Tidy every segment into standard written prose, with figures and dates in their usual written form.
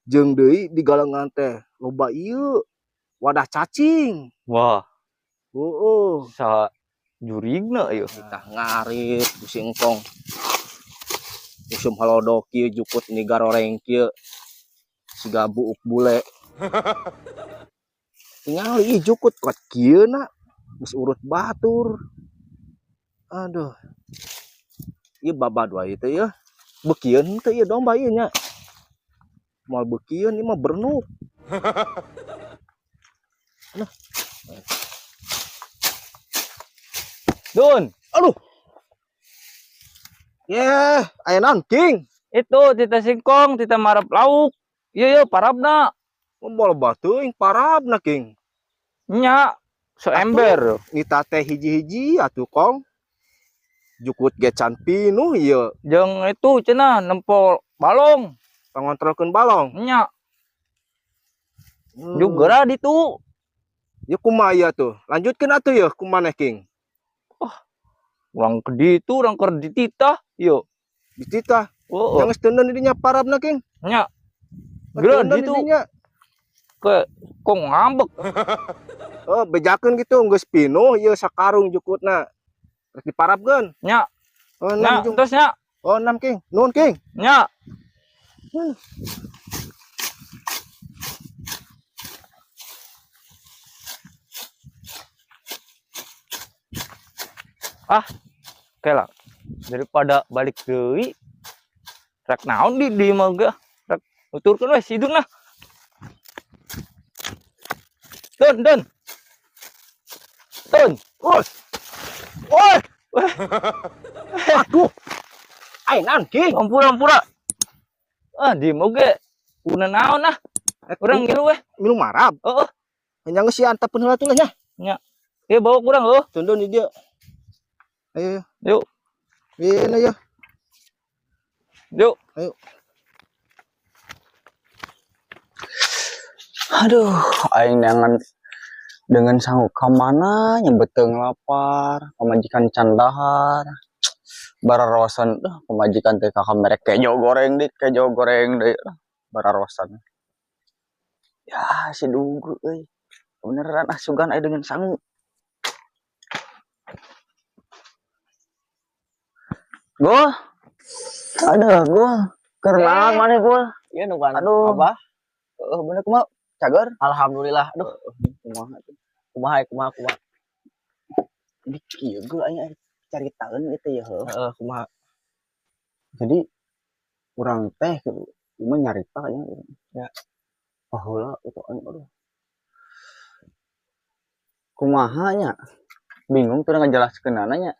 Jeung deui di galengan teh loba ieu wadah cacing. Wah, Heeh. Sa jurigna ieu. Tah ngarit ku si engkong. Usum halodo kieu jukut ni garoreng kieu. Siga buuk bule. Tingali ih jukut kuat kieu na. Geus urut batur. Aduh. Ieu babad wae teh ieu. Beukieun teh ieu domba ieu nya. Moal beukieun ieu mah bernuk. Aduh. Dun. Aduh. Yeh, aya naon King? Itu tita singkong, tita marap lauk. Ieu ieu parabna. Moal teuing parabna King. Nya, seember. Nita teh hiji-hiji atuh Kong. Jukut ge can pinuh ieu. Jeung itu cenah nempo balong. Pangontrolkeun balong. Nya. Juga geura ditu. Ieu kumaha ieu atuh? Lanjutkeun atuh ieu kumaneh King? Wah, urang ke ditu, urang keur dititah ieu. Dititah? Heeh. Yang geus teuneun di dinya parabna King? Nya. Geura Teuneun di ditu. dinya. Ke kok ngambek. Oh, bejakeun gitu geus pinuh ieu sakarung jukutna. Rek diparabkeun. Nya. Oh, Nya, enam, Jung. terus nya. Oh, 6 King. Nuhun King. Nya. Ah, oke lah. Daripada balik deui, rek naon di mah ge? Rek nuturkeun we sidung lah. Dun, dun. Dun. Woi. Woi. Aduh. Ai naon King? Ampura, ampura. Ah, di mah ge kuna naon ah. Urang ngilu we. Minum marab. Heeh. Nya geus antepkeun heula tuh lah nya. Nya. Ieu bawa kurang heuh. Tundun di dieu. Ayo, ayo. Yuk. Ini ayo. Yuk. Ayo. Aduh, aing dengan sanggup ka mana nya beuteung lapar, pamajikan can dahar. Bararosan, duh, pamajikan teh kakak merek kejo goreng deui, kejo goreng deui. Bararosan. Ya, si dugu euy. Beneran ah sugan aing dengan sangu. Gol. Aduh, gol. Keur naon maneh, Gol? Iya, nungguan. Aduh. Abah. Heeh, bener kumaha? Cager? Alhamdulillah. Aduh, kumaha tuh? Kumaha, kumaha, kumaha. Jadi kieu gol aing caritaeun ieu teh ya, heuh. Heeh, kumaha? Jadi urang teh kitu, ieu mah nyarita nya. Ya. Baheula itu aing aduh. Kumaha nya? Bingung tuh ngajelaskeunana nya.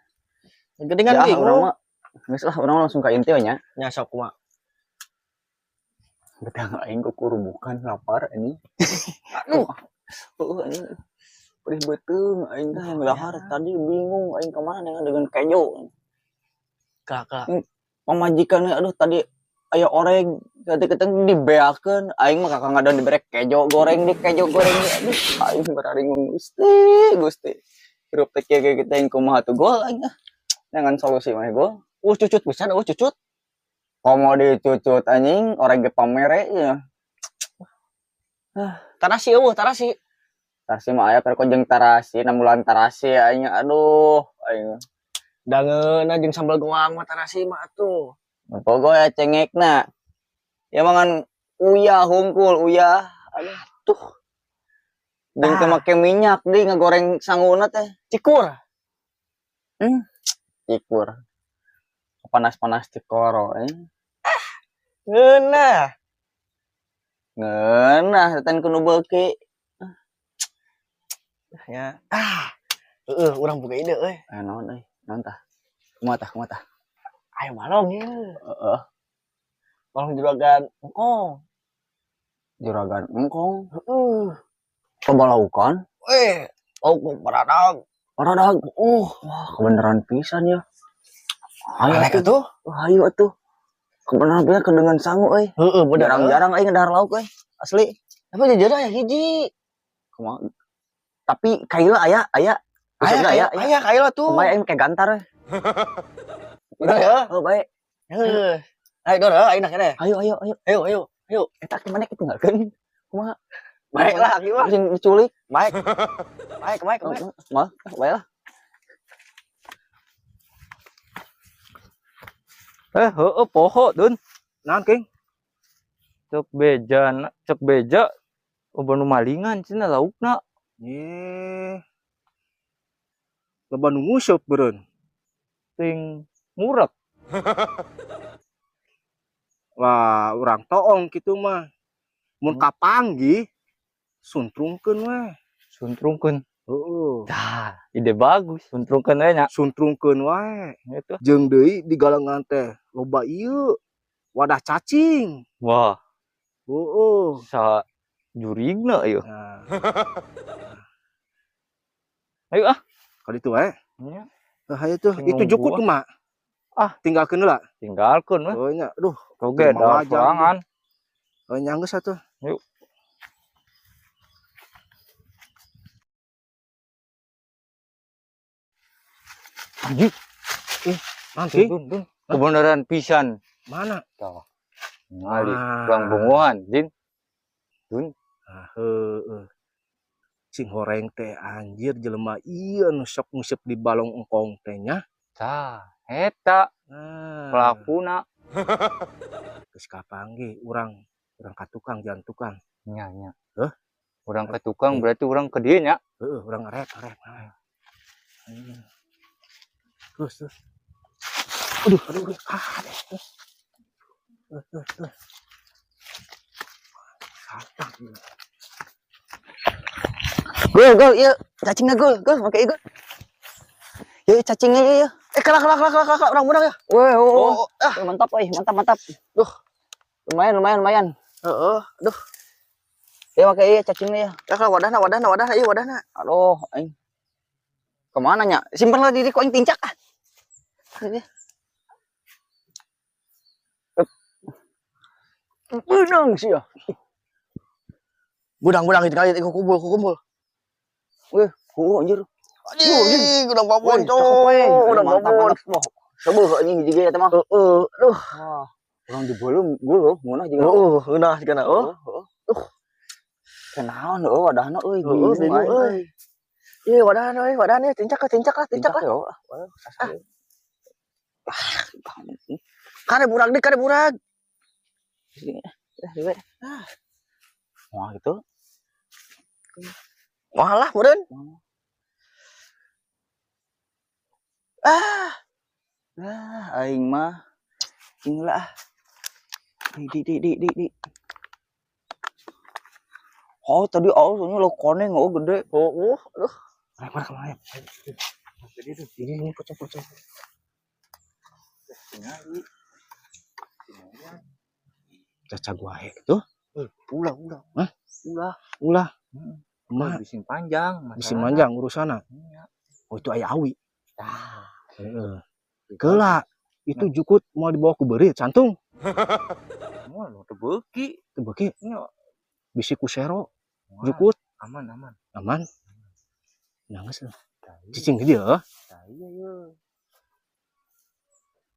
Geningan Ya, bingung. urang mah geus lah, urang langsung ka inti we nya. Nya sok kumaha? Betang aing kukurubukan lapar anjing. Aduh. Heuh anjing. Perih beuteung aing teh yang dahar tadi bingung aing ka mana dengan kejo. Kakak. Pamajikan aduh tadi aya oreg tadi keteng dibeakeun aing mah kakak ngadan dibere kejo goreng di kejo goreng di aduh aing bararingung Gusti Gusti. Hirup teh kieu kieu teh kumaha tuh gol aing ah. Dengan solusi mah gol. Cucut pisan, cucut. Komo dicucut anjing, orang ge pamere ya. Ah, tarasi eueuh, tarasi. Tarasi mah aya perko jeung tarasi, namulan tarasi aing aduh, aing. Dangeuna jeung sambal goang mah tarasi mah atuh. Pogo ya cengekna. Ya mangan uyah hungkul uyah. Aduh tuh. Jeung teu make minyak deui ngagoreng sanguna teh. Cikur. Cikur. Panas-panas cikoro anjing. Ngeunah. Ngeunah teh kudu beuki. Ya. Ah. Heeh, urang boga ide euy. Naon euy? Naon tah? Kumaha tah? Kumaha tah? Ayo balong ieu. Heeh. Balong juragan engkong. Juragan engkong? Heeh. Pabalaukan? Lauk paradag. Paradag. Wah, kebenaran pisan ya. Ayo Alek atuh. atuh. Ayo atuh. Kebenaran pisan kedengan sangu euy. Heeh, bener. Jarang-jarang aing ngedahar lauk euy. Asli. Tapi jujur aya hiji. Kumaha? Tapi kaila aya, aya. Aya, Aya, aya, aya kaila tuh. Kumaha aing kayak gantar euy. Udah ya. Oh, baik. Heeh. Ayo dor, ayo nak kene. Ayo, ayo, ayo. Ayo, ayo. Ayo. Eta aki maneh tinggalkeun. Kumaha? Baiklah aki mah. Sing diculik. Baik. Baik, baik, baik. Mah, bae lah. Heueuh poho Dun. Naon King? Cek beja, cek beja loba nu malingan cenah laukna. Ye. Loba nu nguseup beureun. Ting murek. Wah, urang toong kitu mah. Mun kapanggih suntrungkeun we. Suntrungkeun. Heeh. Tah, ide bagus. Suntrungkeun we nya. Suntrungkeun wae. Itu. Jeung deui di galengan teh loba ieu wadah cacing. Wah. Heeh. Sa jurigna ieu. Nah. Ayo ah. Kali itu wae. Nya. Hayu tuh, Sing itu jukut nungguan. kumaha? Ah, tinggalkeun heula. Tinggalkeun we. Oh nya, aduh. Oke, Kumaha dah wajan. sorangan. Oh nya geus atuh. Yuk. Anjing. Nanti Dun, dun. Kebenaran pisan. Mana? Tah. Ngali, Ah. tulang bunguan, Din. Dun. Ah, heueuh. Sing horeng teh anjir jelema ieu nu sok nguseup di balong engkong teh nya. Tah, eta Nah. pelakuna. Geus kapanggih urang, urang ka tukang, jalan tukang. Nya, nya. Heuh? Urang ka tukang berarti urang ke dieu nya. Heeh, urang ngarep, ngarep. Terus, terus. Aduh, aduh, aduh. Ah, terus. Terus, terus, terus. Satang. Gol, gol, iya, cacingnya gol, gol, pakai gol. Iya, cacingnya iya, iya. Kelak, kelak, kelak, kelak, kelak, urang budak ya. Weh, oh, oh, Oh, ah. Weh, mantap, euy, mantap, mantap. Duh. Lumayan, lumayan, lumayan. Heeh, duh. Ya pakai iya cacingnya ya. Ya kalau wadahna, wadahna, wadahna, iya wadahna. Aduh, aing. Kemana nya? Simpen lah diri kok aing tincak ah. Ini. Benang sih ya. Budang-budang itu kali ku kumpul, ku kumpul. Weh, ku anjir. Anjing, udang babon, Weh, cakep, weh. cok. Udang Mantap, babon. mantap. Wah, sebuh anjing hiji ge eta mah. Heeh, aduh. Wah, urang dibeuleum geuh, ngeunah jeung. Heeh, ngeunah sigana, oh. Heeh. Duh. Kenaon heueuh wadahna euy, Heeh, bingung bingung aing, euy. Iya, wadahna euy, wadahna tincak lah, tincak lah, tincak Tincak lah. yo. Ah, ah. Kare burag deui, kare burag. Ah. Wah, gitu. Wah lah, meureun. Ah, Ah, aing mah cing lah. Di di di di di di. Oh, tadi awalnya lo koneng oh gede. Oh, oh, aduh. Rek, rek, rek. Jadi itu, ini ini pocong pocong. Caca gua itu. Ulah, ulah. Hah? Ulah. Ulah. Mah Ma, bising panjang, bising masalahna. panjang urusanna. Iya. Oh, itu aya awi. Tah. Heeh. Keula, itu jukut mau dibawa ku beurit cantung. Moal nu teu beuki. Teu beuki. Nya. Bisi ku sero. Wah, Jukut. Aman, aman. Aman. Nah, geus lah. Tah, iya. Cicing di dieu. Tah, iya ye.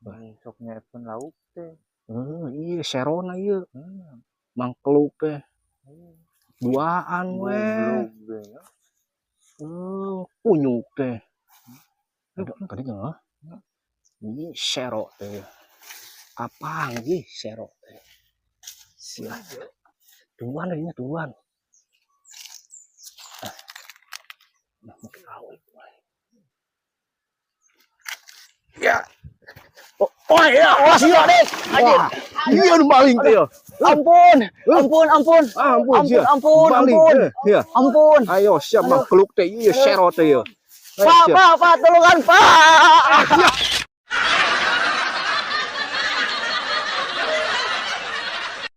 Bang sok nyaepkeun lauk teh. Heeh, iya serona ieu. Hmm. Mangkeluk teh. Iya. Duaan we. Goblok ge nya. Heeh, kunyuk teh. Aduh, kali nya. Ini sero teh. Kapanggih sero teh. Sia. Tungguan ini tungguan. Nah, mungkin awi. Ya. Oh, oh iya, Wah, sia deh. Wah, iya nu maling teh ya. Ampun, ampun, ampun. Ampun, Ampun, sia. ampun, Maling, ampun. Iya. Ampun. Ayo siap mangkeluk teh, iya sero teh ya. Ayo, Pak, siap. Pak, Pak, tolongan, Pak. Ah, iya.